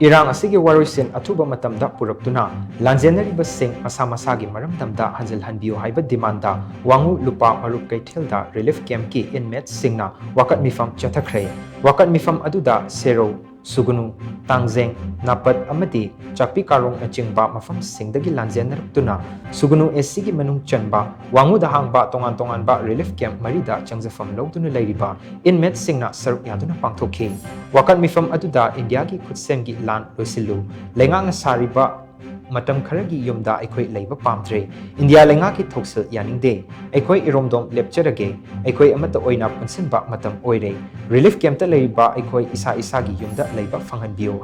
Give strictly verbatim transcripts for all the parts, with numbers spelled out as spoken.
ꯏꯔꯥꯡ ꯑꯁꯤꯒꯤ ꯋꯥꯔꯣꯏꯁꯤꯟ ꯑꯊꯨꯕ ꯃꯇꯝꯗ ꯄꯨꯔꯛꯇꯨꯅ ꯂꯥꯟꯖꯦꯟꯅꯔꯤꯕꯁꯤꯡ ꯃꯁꯥ ꯃꯁꯥꯒꯤ ꯃꯔꯝꯗꯝꯗ ꯍꯟꯖꯤꯜꯍꯟꯕꯤꯌꯨ ꯍꯥꯏꯕ demand ꯋꯥꯉꯨ ꯂꯨꯄꯥ ꯃꯔꯨꯞ ꯀꯩꯊꯦꯜꯗ relief camp ꯀꯤ inmate ꯁꯤꯡꯅ ꯋꯥꯀꯠ ꯃꯤꯐꯝ ꯆꯠꯊꯈ꯭ꯔꯦ꯫ ꯋꯥꯀꯠ ꯃꯤꯐꯝ ꯑꯗꯨꯗ ꯁꯦꯔꯧ, ꯁꯨꯒꯅꯨ, ꯇꯥꯡꯖꯦꯡ, ꯅꯥꯄꯠ ꯑꯃꯗꯤ ꯆꯥꯛꯄꯤ ꯀꯥꯔꯣꯡꯅꯆꯤꯡꯕ ꯃꯐꯝꯁꯤꯡꯗꯒꯤ ꯂꯥꯟꯖꯦꯟꯅꯔꯛꯇꯨꯅ ꯁꯨꯒꯅꯨ AC ꯒꯤ ꯃꯅꯨꯡ ꯆꯟꯕ ꯋꯥꯉꯨꯗ ꯍꯥꯡꯕ ꯇꯣꯉꯥꯟ ꯇꯣꯉꯥꯟꯕ relief camp ꯃꯔꯤꯗ ꯆꯪꯖꯐꯝ ꯂꯧꯗꯨꯅ ꯂꯩꯔꯤꯕ inmate ꯁꯤꯡꯅ ꯁꯔꯨꯛ ꯌꯥꯗꯨꯅ ꯄꯥꯡꯊꯣꯛꯈꯤ꯫ ꯋꯥꯀꯠ ꯃꯤꯐꯝ ꯑꯗꯨꯗ ꯏꯟꯗꯤꯌꯥꯒꯤ ꯈꯨꯠꯁꯦꯝꯒꯤ ꯂꯥꯟ ꯂꯣꯏꯁꯤꯜꯂꯨ, ꯂꯩꯉꯥꯛꯅ ꯁꯥꯔꯤꯕ ꯃꯇꯝ ꯈꯔꯒꯤ ꯌꯨꯝꯗ ꯑꯩꯈꯣꯏ ꯂꯩꯕ ꯄꯥꯝꯗ꯭ꯔꯦ, ꯏꯟꯗꯤꯌꯥ ꯂꯩꯉꯥꯛꯀꯤ ꯊꯧꯁꯤꯜ ꯌꯥꯅꯤꯡꯗꯦ, ꯑꯩꯈꯣꯏ ꯏꯔꯣꯝꯗꯣꯝ ꯂꯦꯞꯆꯔꯒꯦ, ꯑꯩꯈꯣꯏ ꯑꯃꯠꯇ ꯑꯣꯏꯅ ꯄꯨꯟꯁꯤꯟꯕ ꯃꯇꯝ ꯑꯣꯏꯔꯦ, relief camp ꯇ ꯂꯩꯔꯤꯕ ꯑꯩꯈꯣꯏ ꯏꯁꯥ ꯏꯁꯥꯒꯤ ꯌꯨꯝꯗ ꯂꯩꯕ ꯐꯪꯍꯟꯕꯤꯌꯨ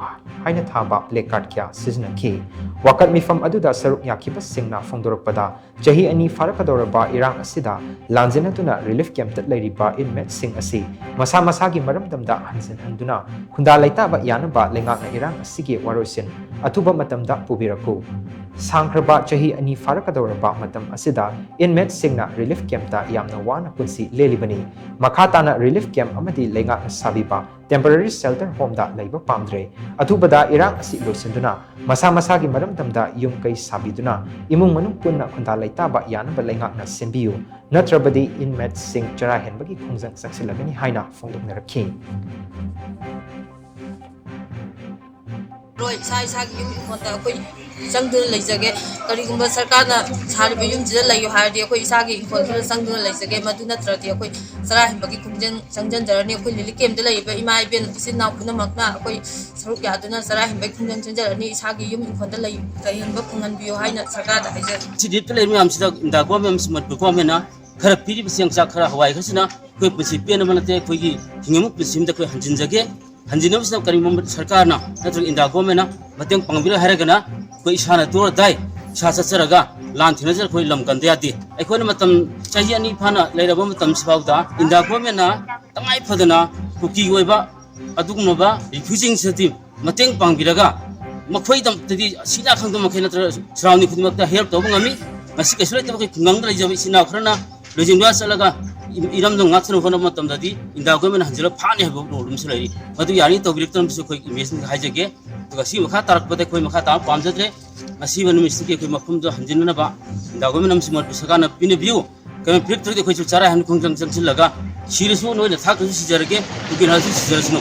ꯍꯥꯏꯅ ꯊꯥꯕ placard ꯀꯌꯥ ꯁꯤꯖꯤꯟꯅꯈꯤ꯫ ꯋꯥꯀꯠ ꯃꯤꯐꯝ ꯑꯗꯨꯗ ꯁꯔꯨꯛ ꯌꯥꯈꯤꯕꯁꯤꯡꯅ ꯐꯣꯡꯗꯣꯔꯛꯄꯗ, ꯆꯍꯤ ꯑꯅꯤ ꯐꯥꯔꯛꯀꯗꯧꯔꯕ ꯏꯔꯥꯡ ꯑꯁꯤꯗ ꯂꯥꯟꯖꯦꯟꯅꯗꯨꯅ relief camp ꯇ ꯂꯩꯔꯤꯕ inmate ꯁꯤꯡ ꯑꯁꯤ ꯃꯁꯥ ꯃꯁꯥꯒꯤ ꯃꯔꯝꯗꯝꯗ ꯍꯟꯖꯤꯟꯍꯟꯗꯨꯅ ꯈꯨꯟꯗꯥ ꯂꯩꯇꯥꯕ ꯌꯥꯅꯕ ꯂꯩꯉꯥꯛꯅ ꯏꯔꯥꯡ ꯑꯁꯤꯒꯤ ꯋꯥꯔꯣꯏꯁꯤꯟ ꯑꯊꯨꯕ ꯃꯇꯝꯗ ꯄꯨꯕꯤꯔꯛꯎ꯫ ꯁꯥꯡꯈ꯭ꯔꯕ ꯆꯍꯤ ꯑꯅꯤ ꯐꯥꯔꯛꯀꯗꯧꯔꯕ ꯃꯇꯝ ꯑꯁꯤꯗ inmate ꯁꯤꯡꯅ relief camp ꯇ ꯌꯥꯝꯅ ꯋꯥꯅ ꯄꯨꯟꯁꯤ ꯂꯦꯜꯂꯤꯕꯅꯤ꯫ ꯃꯈꯥ ꯇꯥꯅ relief camp ꯑꯃꯗꯤ ꯂꯩꯉꯥꯛꯅ ꯁꯥꯕꯤꯕ temporary shelter home ꯗ ꯂꯩꯕ ꯄꯥꯝꯗ꯭ꯔꯦ꯫ ꯑꯊꯨꯕꯗ ꯏꯔꯥꯡ ꯑꯁꯤ ꯂꯣꯏꯁꯤꯟꯗꯨꯅ ꯃꯁꯥ ꯃꯁꯥꯒꯤ ꯃꯔꯝꯗꯝꯗ ꯌꯨꯝ ꯀꯩ ꯁꯥꯕꯤꯗꯨꯅ ꯏꯃꯨꯡ ꯃꯅꯨꯡ ꯄꯨꯟꯅ ꯈꯨꯟꯗꯥ ꯂꯩꯇꯥꯕ ꯌꯥꯅꯕ ꯂꯩꯉꯥꯛꯅ ꯁꯦꯝꯕꯤꯌꯨ, ꯅꯠꯇ꯭ꯔꯕꯗꯤ inmate ꯁꯤꯡ ꯆꯔꯥ ꯍꯦꯟꯕꯒꯤ ꯈꯣꯡꯖꯪ ꯆꯪꯁꯤꯜꯂꯒꯅꯤ ꯍꯥꯏꯅ ꯐꯣꯡꯗꯣꯛꯅꯔꯛꯈꯤ꯫ ꯂꯣꯏ ꯏꯁꯥ ꯏꯁꯥꯒꯤ ꯌꯨꯝ ꯏꯪꯈꯣꯜꯗ ꯑꯩꯈꯣꯏ ꯆꯪꯗꯨꯅ ꯂꯩꯖꯒꯦ꯫ ꯀꯔꯤꯒꯨꯝꯕ ꯁꯔꯀꯥꯔꯅ ꯁꯥꯔꯤꯕ ꯌꯨꯝꯁꯤꯗ ꯂꯩꯌꯨ ꯍꯥꯏꯔꯗꯤ ꯑꯩꯈꯣꯏ ꯏꯁꯥꯒꯤ ꯏꯪꯈꯣꯜꯗꯨꯗ ꯆꯪꯗꯨꯅ ꯂꯩꯖꯒꯦ꯫ ꯃꯗꯨ ꯅꯠꯇ꯭ꯔꯗꯤ ꯑꯩꯈꯣꯏ ꯆꯔꯥ ꯍꯦꯟꯕꯒꯤ ꯈꯣꯡꯖꯪ ꯆꯪꯁꯤꯟꯖꯔꯅꯤ꯫ ꯑꯩꯈꯣꯏ relief camp ꯇ ꯂꯩꯔꯤꯕ ꯏꯃꯥ ꯏꯕꯦꯟ ꯏꯆꯤꯟ ꯏꯅꯥꯎ ꯄꯨꯝꯅꯃꯛꯅ ꯑꯩꯈꯣꯏ ꯁꯔꯨꯛ ꯌꯥꯗꯨꯅ ꯆꯔꯥ ꯍꯦꯟꯕꯒꯤ ꯈꯣꯡꯖꯪ ꯆꯪꯁꯤꯜꯂꯅꯤ꯫ ꯏꯁꯥꯒꯤ ꯌꯨꯝ ꯏꯪꯈꯣꯜꯗ ꯂꯩ-, ꯂꯩꯍꯟꯕ ꯐꯪꯍꯟꯕꯤꯌꯨ ꯍꯥꯏꯅ ꯁꯔꯀꯥꯔꯗ ꯍꯥꯏꯖꯔꯤ꯫ ꯁꯤ relief ꯇ ꯂꯩꯔꯤꯕ ꯃꯌꯥꯝꯁꯤꯗ ꯏꯟꯗꯤꯌꯥ government ꯑꯃꯁꯨꯡ ꯃꯅꯤꯄꯨꯔ government ꯅ ꯈꯔ ꯄꯤꯔꯤꯕ ꯆꯦꯡ ꯆꯥꯛ ꯈꯔ ꯍꯋꯥꯏ ꯈꯔꯁꯤꯅ ꯑꯩꯈꯣꯏ ꯄꯨꯟꯁꯤ ꯄꯦꯟꯅꯕ ꯅꯠꯇꯦ, ꯑꯩꯈꯣꯏꯒꯤ ꯍꯤꯡꯉꯤꯕ ꯄꯨꯟꯁꯤ ꯑꯃꯗ ꯑꯩꯈꯣꯏ ꯍꯟꯖꯤꯟꯖꯒꯦ꯫ ꯍꯟꯖꯤꯟꯅꯕꯁꯤꯗ ꯀꯔꯤꯒꯨꯝꯕ ꯁꯔꯀꯥꯔꯅ ꯅꯠꯇ꯭ꯔꯒ ꯏꯟꯗꯤꯌꯥ government ꯅ ꯃꯇꯦꯡ ꯄꯥꯡꯕꯤꯔꯣꯏ ꯍꯥꯏꯔꯒꯅ ꯑꯩꯈꯣꯏ ꯏꯁꯥꯅ do or die, ꯏꯁꯥ ꯆꯠꯆꯔꯒ ꯂꯥꯟ ꯊꯦꯡꯅꯖꯔꯒ ꯑꯩꯈꯣꯏ ꯂꯝ ꯀꯟꯗ ꯌꯥꯗꯦ꯫ ꯑꯩꯈꯣꯏꯅ ꯃꯇꯝ ꯆꯍꯤ ꯑꯅꯤ ꯐꯥꯅ ꯂꯩꯔꯕ ꯃꯇꯝꯁꯤꯐꯥꯎꯗ ꯏꯟꯗꯤꯌꯥ government ꯅ ꯇꯉꯥꯏ ꯐꯗꯅ ꯀꯨꯀꯤꯒꯤ ꯑꯣꯏꯕ ꯑꯗꯨꯒꯨꯝꯂꯕ refugee ꯁꯤꯡꯁꯤꯗꯤ ꯃꯇꯦꯡ ꯄꯥꯡꯕꯤꯔꯒ ꯃꯈꯣꯏꯗꯃꯛꯇꯗꯤ ꯁꯤꯅꯥ ꯈꯪꯗꯕ ꯃꯈꯩ ꯅꯠꯇ꯭ꯔꯒ ꯁꯨꯔꯥꯎꯅꯤ ꯈꯨꯗꯤꯡꯃꯛꯇ help ꯇꯧꯕ ꯉꯝꯃꯤ꯫ ꯃꯁꯤ ꯀꯩꯁꯨ ꯂꯩꯇꯕ ꯑꯩꯈꯣꯏ ꯈꯨꯡꯒꯪꯗ ꯂꯩꯖꯕ ꯏꯆꯤꯟ ꯏꯅꯥꯎ ꯈꯔꯅ ꯂꯣꯏꯖꯤꯡ ꯂꯣꯏꯌꯥ ꯆꯠꯂꯒ ꯏ-, ꯏꯔꯝꯗꯝ ꯉꯥꯛꯊꯅꯕ ꯍꯣꯠꯅꯕ ꯃꯇꯝꯗꯗꯤ ꯏꯟꯗꯤꯌꯥ government ꯅ ꯍꯟꯖꯤꯜꯂꯒ ꯐꯥꯅꯤ ꯍꯥꯏꯕ rule ꯑꯃꯁꯨ ꯂꯩꯔꯤ꯫ ꯃꯗꯨ ꯌꯥꯔꯤꯉꯩ ꯇꯧꯕꯤꯔꯛꯇꯅꯕꯁꯨ ꯑꯩꯈꯣꯏ ꯃꯦꯁꯤꯡꯗ ꯍꯥꯏꯖꯒꯦ꯫ ꯉꯁꯤ ꯃꯈꯥ ꯇꯥꯔꯛꯄꯗ ꯑꯩꯈꯣꯏ ꯃꯈꯥ ꯇꯥꯕ ꯄꯥꯝꯖꯗ꯭ꯔꯦ꯫ ꯉꯁꯤꯕ ꯅꯨꯃꯤꯠꯁꯤꯒꯤ ꯑꯩꯈꯣꯏ ꯃꯐꯝꯗꯣ ꯍꯟꯖꯤꯟꯅꯅꯕ ꯏꯟꯗꯤꯌꯥ ꯒꯣꯔꯃꯦꯟ ꯑꯃꯁꯨꯡ ꯃꯅꯤꯄꯨꯔ ꯁꯔꯀꯥꯔꯅ ꯄꯤꯅꯕꯤꯌꯨ꯫ ꯀꯩꯒꯨꯝꯕ ꯄꯤꯔꯛꯇ꯭ꯔꯗꯤ ꯑꯩꯈꯣꯏꯁꯨ ꯆꯔꯥ ꯍꯦꯟ ꯈꯣꯡꯖꯪ ꯆꯪꯁꯤꯜꯂꯒ ꯁꯤꯔꯁꯨ ꯅꯣꯏꯅ ꯊꯥꯛꯇꯁꯨ ꯁꯤꯖꯔꯒꯦ, ꯎꯀꯤꯜ ꯍꯥꯏꯔꯁꯨ ꯁꯤꯖꯔꯁꯅꯨ꯫